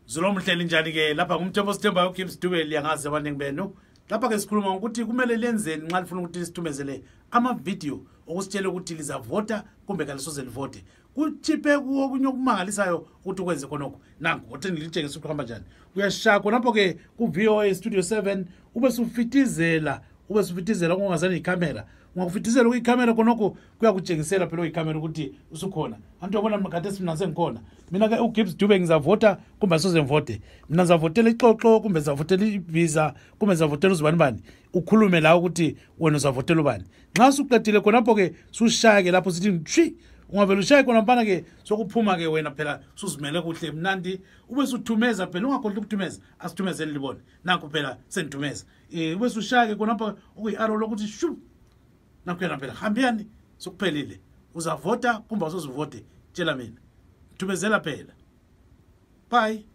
Zulomhleli njani ke lapha ngumthombo sithembayo uGibbs Dube liyangazi abaningi benu lapha ke sikhuluma ukuthi kumele lenzeni nxa lifuna ukuthi sithumezele ama video okusitshela ukuthi lizavota kumbe kalisoze livote kuchipe kuokunye okumangalisayo ukuthi ukwenze khonokho nangu wothi ngilitshengisa ukuhamba njani uyashaya khonapho ke ku VOA Studio 7 ube sufitizela ungazani icamera ungakufitizela kuyicamera khonokho kuyakutshengisela phela icamera ukuthi usukhona antu yabona makade simna sengikhona mina ke uGibbs Dube ngizavota kumbe asoze ngivote mina ngizavotela ixoxo kumbe ngizavotela iVisa kumbe ngizavotela uzibani bani ukhulume la ukuthi wena uzavotela ubani nxa suqedile khonapho ke sushaya ke lapho sithi tshi ungavela ushaye khona mpana ke sokuphuma ke wena phela susizimele kuhle mnandi ube suthumeza phela ungakhohlwa ukuthumeza asithumezeni libone nanku phela sengithumeza ube sushaya ke khonapho ukuyi-arrow lokuthi shu nakhuyana phela hambiyani sokuphelile uzavota kumbe awusozivote tshela mina thumezela phela bye.